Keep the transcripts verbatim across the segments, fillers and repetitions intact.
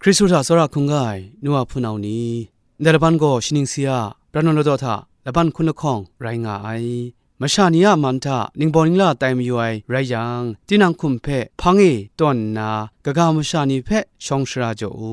Hkristu hta tsawra hkungga ai nu a hpunau ni, ndai laban gaw shaning si a pran naw ladaw hta laban hkun lahkawng rai nga ai. Masha ni a man hta ningbaw ningla tai mayu ai rai yang, tinang hkum hpe hpang e tawn nna, kaga masha ni hpe shawng shara jaw u,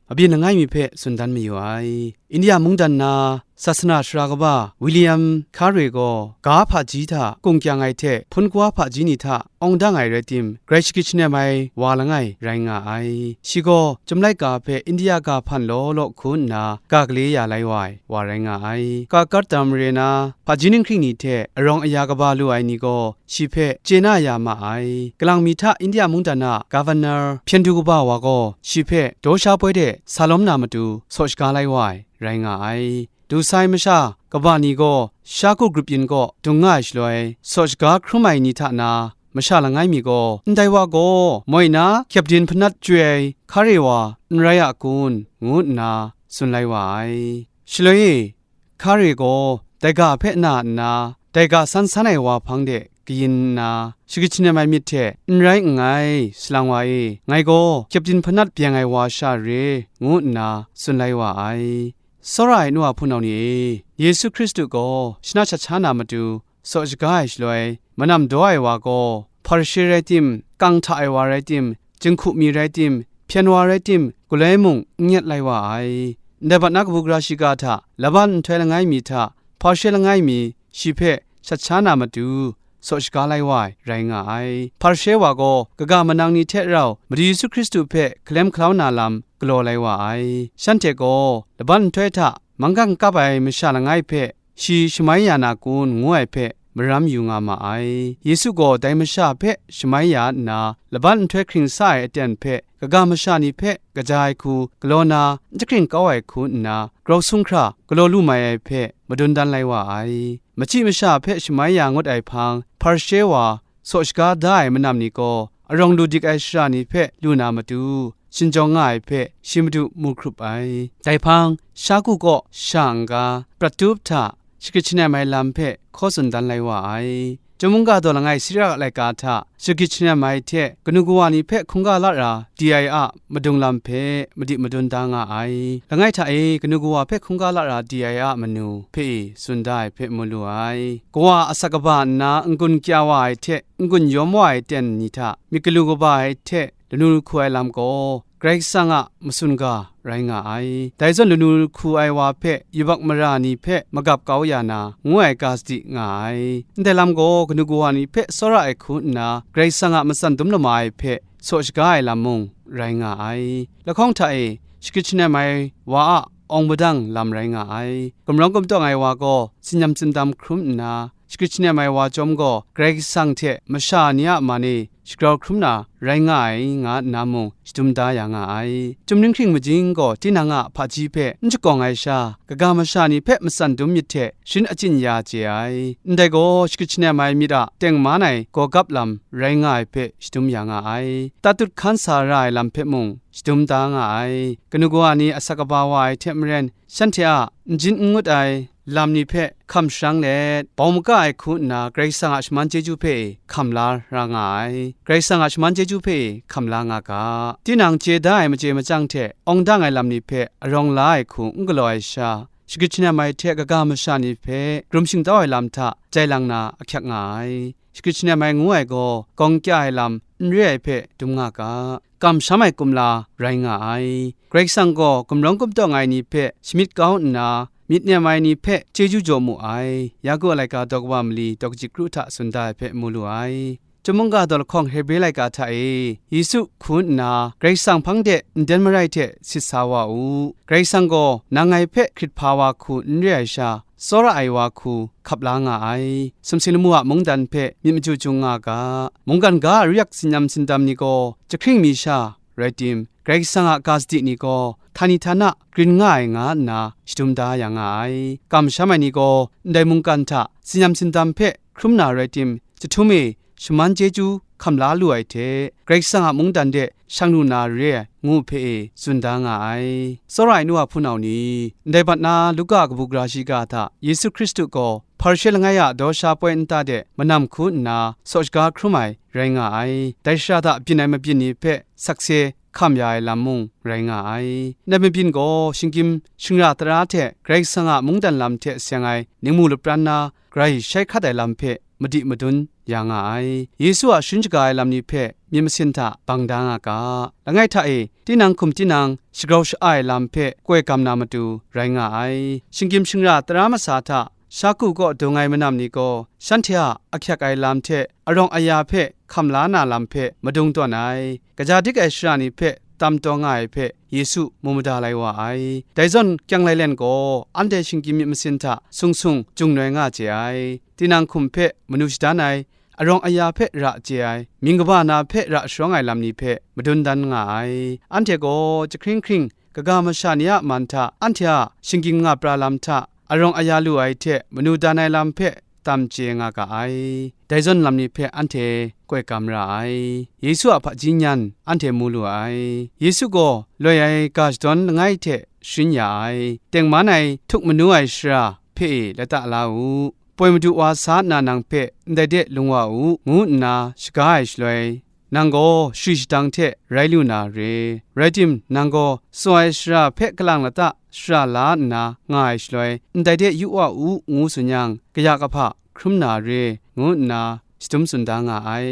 abyin langai mi hpe tsun dan mayu ai. India mungdan na Sasana sara kaba William Carey gaw ga hpaji hta kung kyang ai hte hpun kawa hpaji ni hta awng dang ai rai tim, grai shagrit shanem ai wa langai rai nga ai. Shi gaw Chyum laika hpe India ga hpan law law hku nna ga gale ya lai wa ai wa rai nga ai. Ga kat dam re na, hpaji ninghking ni hte arawng aya kaba lu ai ni gaw shi hpe chye na ya ma ai. Kalang mi hta India mungdan a Governor hpyen du kaba wa gaw shi hpe daw sha poi de sa lawm na matu saw shaga lai wa ai rai nga ai. Du sai masha kaba ni gaw Shaku grup yin kaw dung nga ai shaloi, saw shaga hkrum ai ni hta na masha langai mi gaw, ndai wa gaw moi na Captain Panat chyoi ai Carey wa n rai a kun, ngu nna tsun lai wa ai. Shaloi e, Carey gaw dai ga hpe na nna, dai ga san san ai wa hpang de kayin nna, shagrit shanem ai myit hte, "N rai nngai, salang wa e, ngai gaw Captain Panat byeng ai wa sha re," ngu nna tsun lai wa ai. Tsawra ai nu a hpunau ni e, Yesu Hkristu gaw shana shat sha na matu saw shaga ai shaloi, manam daw ai wa gaw, Hparishe rai tim, kang hta ai wa rai tim, jinghku mi rai tim, hpyen wa rai tim, galoi mung n nyet lai wa ai. Ndai bat na kabu gara shiga hta laban nhtoi langai mi hta Hparishe langai mi shi hpe shat sha na matu, saw shaga lai wa ai rai nga ai. Hparishe wa gaw kaga manang ni hte rau Madu Yesu Hkristu hpe hkalem hkalau na lam galaw lai wa ai. Shanhte gaw laban nhtoi hta manggang kap ai masha langai hpe shi shamai ya na kun, ngu ai hpe maram yu nga ma ai. Yesu gaw dai masha hpe shamai ya nna, laban nhtoi hkring sa ai aten hpe kaga masha ni hpe kaja ai hku galaw na, n jahkring kau ai hku nna, grau sung hkra galaw lu mai ai hpe madun dan lai wa ai. Machyi masha hpe shamai ya ngut ai hpang, Hparishe wa saw shaga da ai manam ni gaw, arawng lu dik ai shara ni hpe lu na matu, shinjawng nga ai hpe shi Madu mu hkrup ai. Dai hpang, Shaku kaw sha n-ga, prat tup hta shagrit shanem ai lam hpe hkaw tsun dan lai wa ai. Chyum mungga daw langai Sira laika hta shagrit shanem ai hte kanu kawa ni hpe hkungga la ra di ai a madung lam hpe madi madun da nga ai. Langai hta e kanu kawa hpe hkungga la ra di ai a manu hpe e tsun da ai hpe mu lu ai. Kawa asak kaba nna n-gun kya wa ai hte n-gun yawm wa ai ten ni hta myit galu kaba ai hte lanu hku ai lam gaw, Karai Kasang a matsun ga rai nga ai. Dai zawn lanu hku ai wa hpe yubak mara ni hpe magap kau ya na, ngu ai ga sadi nga ai. Ndai lam gaw kanu kawa ni hpe tsawra ai hku nna, Karai Kasang a matsan dum lama ai hpe saw shaga ai lam mung rai nga ai. Lahkawng hta e shagrit shanem ai wa a awng padang lam rai nga ai. Gumrawng gumtawng ai wa gaw tsinyam tsindam hkrum nna, shagrit shanem ai wa chyawm gaw, Karai Kasang hte masha ni a man e shagrau hkrum na rai nga ai, nga nna mung shadum da ya nga ai. Chyum ninghking majing gaw tinang a hpaji hpe n shakawng ai sha, kaga masha ni hpe matsan dum myit hte sharin achyin ya chye ai. Ndai gaw shagrit shanem ai myit a tengman ai gawgap lam rai nga ai hpe shadum ya nga ai. Tatut hkan sa ra ai lam hpe mung shadum da nga ai. Kanu kawa ni asak kaba wa ai hte maren, shanhte a n jin n ngut ai lam ni hpe hkam sharang let, bawng maga ai hku nna Karai Kasang a shaman chyeju hpe hkam la ra nga ai. Karai Kasang a shaman chyeju hpe hkam la nga ga. Tinang chye da ai machye machyang hte awng dang ai lam ni hpe arawng la ai hku n galaw ai sha, shagrit shanem ai hte kaga masha ni hpe grum shingtau ai lam hta jai lang na ahkyak nga ai. Shagrit shanem ai ngu ai gaw, gawng kya ai lam n re ai hpe dum nga ga, kamsham ai kumla rai nga ai. Karai Kasang gaw gumrawng gumtawng ai ni hpe shamyit kau nna, myit nem ai ni hpe chyeju jaw mu ai. Yaku a laika daw kaba mali daw kaji kru hta tsun da ai hpe mu lu ai. Chyum mungga daw lahkawng Hebre laika hta e, Yesu hku nna Karai Kasang hpang de nden marai hte sit sa wa u. Karai Kasang gaw nang ngai hpe hkrit hpa wa hku n re ai sha, tsawra ai wa hku hkap la nga ai. Sumsing lamu a mungdan hpe myit maju jung nga ga. Mungkan ga a ru yak tsinyam tsindam ni gaw jahkring mi sha rai tim, Karai Kasang a ga sadi ni gaw htani htana grin nga ai nga nna shadum da ya nga ai. Kamsham ai ni gaw ndai mungkan hta tsinyam tsindam hpe hkrum na rai tim, jahtum e shaman chyeju hkam la lu ai hte, Karai Kasang a mungdan de shang lu na re ai, ngu hpe e tsun da nga ai. Tsawra ai nu a hpunau ni, ndai bat na Luka kabu gara shiga hta Yesu Hkristu gaw Hparishe langai a daw sha poi nta de manam hku nna saw shaga hkrum ai rai nga ai. Dai shara hta byin ai mabyin ni hpe sakse hkam ya ai lam mung rai nga ai. Ndai mabyin gaw shinggyim shingra tara hte Karai Kasang a mungdan lam hte seng ai ningmu lapran na grai shai hkrat ai lam hpe madi madun ya nga ai. Yesu a sharin shaga ai lam ni hpe myit masin hta bang da nga ga. Langai hta e, tinang hkum tinang shagrau sha-a ai lam hpe koi gam na matu rai nga ai. Shinggyim shingra tara masa hta Shaku kaw dung ai manam ni gaw, shanhte a ahkyak ai lam hte arawng aya hpe hkam la na lam hpe madung tawn ai, kaja dik ai shara ni hpe tam taw nga ai hpe Yesu mu mada lai wa ai. Dai zawn, kyang lailen gaw anhte shinggyim myit masin hta sung sung jung noi nga chye ai. Tinang hkum hpe manu shadan ai, arawng aya hpe ra chye ai, mying kaba na hpe ra sharawng ai lam ni hpe madun dan nga ai. Anhte gaw jahkring hkring kaga masha ni a man hta anhte a shinggyim nga pra lam hta arawng aya lu ai hte manu dan ai lam hpe tam chye nga ga ai. Dai zawn lam ni hpe anhte koi gam ra ai. Yesu a hpaji nyan anhte mu lu ai. Yesu gaw loi ai ga shadawn langai hte sharin ya ai. Tengman ai htuk manu ai shara hpe e lata la u. Poi madu wa sa nna nang hpe ndai de lung wa u, ngu nna shaga ai shaloi, nang gaw shari shadang hte rai lu na re. Rai tim, nang gaw tsaw ai shara hpe kalang lata shara la nna nga ai shaloi, ndai de yu wa u, ngu tsun yang, kaya kahpa hkrum na re, ngu nna shadum tsun da nga ai.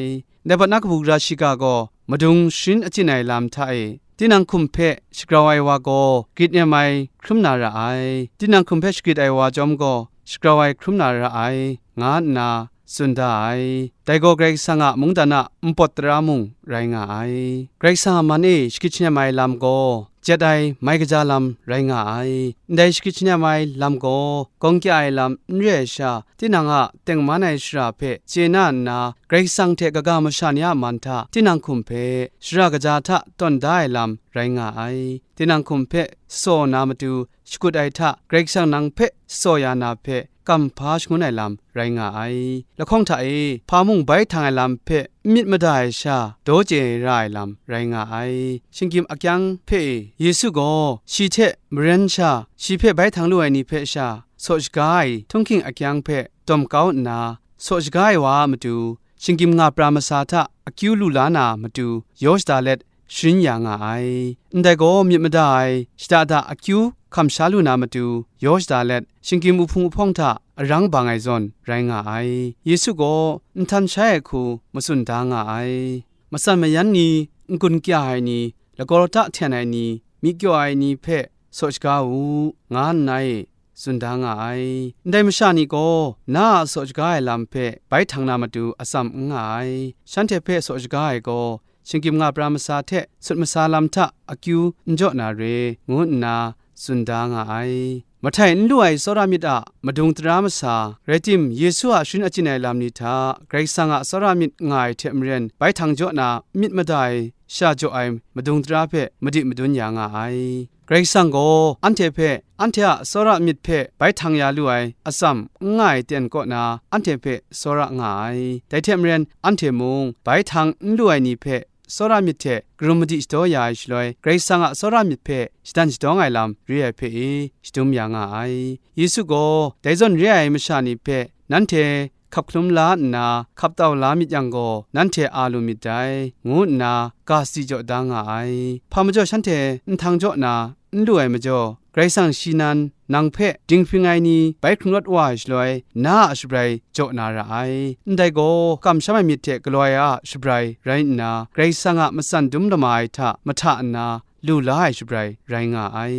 Dai hpa na kabu gara shiga gaw madung sharin achyin ai lam hta e, tinang hkum hpe shagrau ai wa gaw grit nem ai hkrum na ra ai, tinang hkum hpe shagrit ai wa chyawm gaw shagrau ai hkrum na ra ai, nga nna tsun da ai. Dai gaw Karai Kasang a mungdan a npawt tara mung rai nga ai. Karai Kasang a man e shagrit shanem ai lam gaw, jet ai mai kaja lam rai nga ai. Ndai shagrit shanem ai lam gaw, gawng kya ai lam n re ai sha, tinang a tengman ai shara hpe chye na nna, Karai Kasang hte kaga masha ni a man hta tinang hkum hpe shara kaja hta tawn da ai lam rai nga ai. Tinang hkum hpe tsaw na matu shakut ai hta, Karai Kasang nang hpe tsaw ya na hpe kamhpa shangun ai lam rai nga ai. Lahkawng hta e hpa mung bai htang ai lam hpe n myit mada ai sha, daw chye ra ai lam rai nga ai. Shinggyim akyang hpe e Yesu gaw shi hte maren sha, shi hpe bai htang lu ai ni hpe sha, tsaw shaga ai htunghking akyang hpe dawm kau nna, tsaw shaga ai wa a matu, shinggyim nga pra masa hta akyu lu la na matu yaw shada let sharin ya nga ai. Ndai gaw myit mada ai shada da akyu hkam sha lu na matu yaw shada let, shinggyim uhpung uhpawng hta arang bang ai zawn rai nga ai. Yesu gaw nhtan shai ai hku matsun da nga ai. Matsan mayan ni, n-gun kya ai ni, lagaw lata hten ai ni, myi kyaw ai ni hpe tsaw shaga u, nga nna e tsun da nga ai. Ndai masha ni gaw na a tsaw shaga ai lam hpe bai htang na matu atsam n nga ai. Shanhte hpe tsaw shaga ai gaw, shinggyim nga pra masa hte sut masa lam hta akyu n jaw na re, ngu nna tsun da nga ai. Mahtai n lu ai tsawra myit a madung tara masa, rai tim, Yesu a sharin achyin ai lam ni hta Karai Kasang a tsawra myit nga ai hte maren, bai htang jaw na n myit mada ai sha jaw ai madung tara hpe madi madun ya nga ai. Karai Kasang gaw anhte hpe, anhte a tsawra myit hpe bai htang ya lu ai atsam n nga ai ten kaw na, anhte hpe tsawra nga ai. Dai hte maren, anhte mung bai htang n lu ai ni hpe tsawra myit hte karum madi shadaw ya ai shaloi, Karai Kasang a tsawra myit hpe shadan shadawng ai lam re ai hpe e shadum ya nga ai. Yesu gaw dai zawn re ai masha ni hpe, nanhte hkap hklum la nna, hkap tau la myit yang gaw, nanhte a lu myit dai, ngu nna ga sadi jaw da nga ai. Hpa majaw shanhte nhtang jaw na n lu ai majaw, Karai Kasang shi nan nang hpe dinghpring ai ni bai hkrung rawt wa ai shaloi, na a shabrai jaw na ra ai. Ndai gaw, kamsham ai myit hte galaw ai a shabrai rai nna, Karai Kasang a matsan dum lama ai hta mahta nna lu la ai shabrai rai nga ai.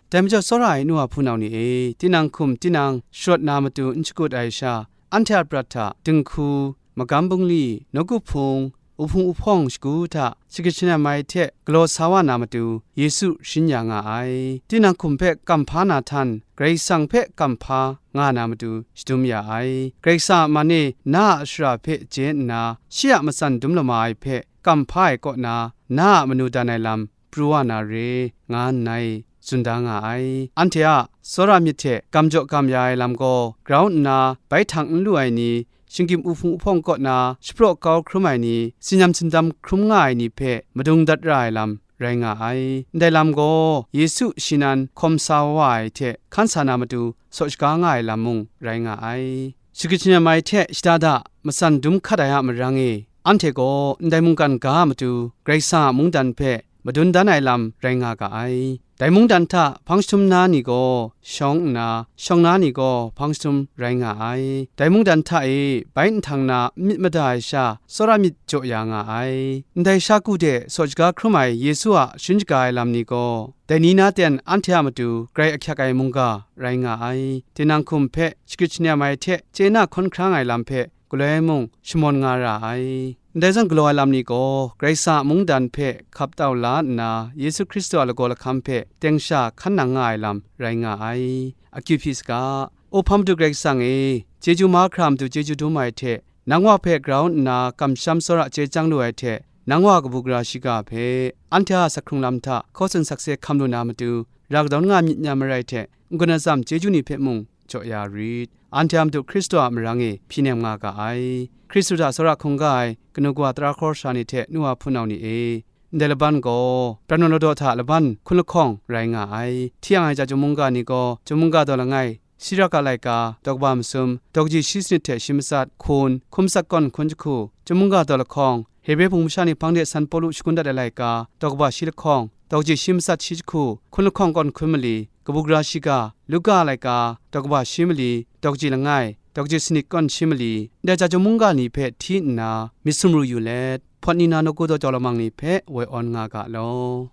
Dai majaw, tsawra ai nu wa hpunau ni e, tinang hkum tinang sharawt na matu n shakut ai sha, anhte a prat hta dinghku, magam bungli, nawku hpung, uhpung uhpawng shagu hta shagrit shanem ai hte galaw sa wa na matu, Yesu sharin ya nga ai. Tinang hkum hpe kamhpa na htan, Karai Kasang hpe kamhpa nga na matu shadum ya ai. Karai Kasang a man e na a shara hpe chye nna, shi a matsan dum lama ai hpe kamhpa ai kaw na, na a manu dan ai lam pru wa na re, nga nna e tsun da nga ai. Anhte a tsawra myit hte gam jaw gam ya ai lam gaw, grau nna bai htang n lu ai ni, shinggyim uhpung uhpawng kaw na shapraw kau hkrum ai ni, tsinam tsindam hkrum nga ai ni hpe madung dat ra ai lam rai nga ai. Ndai lam gaw, Yesu shi nan hkawm sa wa ai hte hkan sa na matu tsaw shaga nga ai lam mung rai nga ai. Shagrit shanem ai hte shada da matsan dum hkat ai a marang e, anhte gaw ndai mungkan ga a matu Karai Kasang a mungdan hpe madun dan ai lam rai nga ga ai. Dai mungdan hta hpang jahtum na ni gaw shawng nna, shawng na ni gaw hpang jahtum rai nga ai. Dai mungdan hta e bai nhtang na n myit mada ai sha, tsawra myit jaw ya nga ai. Ndai sha ku de saw shaga hkrum ai Yesu a sharin shaga ai lam ni gaw, dai ni na ten anhte a matu grai ahkyak ai mungga rai nga ai. Tinang hkum hpe shagrit shanem ai hte chye na hkawn hkrang ai lam hpe galoi mung shamawn nga ra ai. Ndai zawn galaw ai lam ni gaw, Karai Kasang a mungdan hpe hkap tau la nna, Yesu Hkristu a lagaw lahkam hpe teng sha hkan nang nga ai lam rai nga ai. Akyu hpyi saga, O Hpa Madu Karai Kasang e, chyeju mahkra matu chyeju dum ai hte, nang Wa hpe grau nna kamsham tsawra chye chyang lu ai hte, nang Wa kabu gara shiga hpe, anhte a sak hkrung lam hta hkaw tsun sakse hkam lu na matu, ra kadawn nga myit n ya marai hte, n-gun atsam chyeju ni hpe mung jaw ya rit. Anhte a Madu Hkristu a marang e hpyi nem nga ga ai. Hkristu hta tsawra hkungga ai kanu kawa tara hkawra sara ni hte nu wa hpunau ni e, ndai laban gaw, pran wa ladaw hta laban hkun lahkawng rai nga ai. Hti yang ai chyum mungga ni gaw, chyum mungga daw langai, Siraka laika, daw kaba masum, daw kaji shi sanit hte shi matsat, hkun, hkun matsat kawn hkun jahku, chyum mungga daw lahkawng, Hebre hpung masha ni hpang de San Pawlu shagun dat ai laika, daw kaba shi lahkawng, daw kaji shi matsat shi jahku, hkun lahkawng kawn hkun mali, kabu gara shiga, Luka laika, daw kaba shi mali, daw kaji langai, daw kaji sanit kawn shi mali, ndai chyum mungga ni hpe hti nna, myit sumru yu let, hpawt ni na nawku daw jau lamang ni hpe woi awn nga ga law.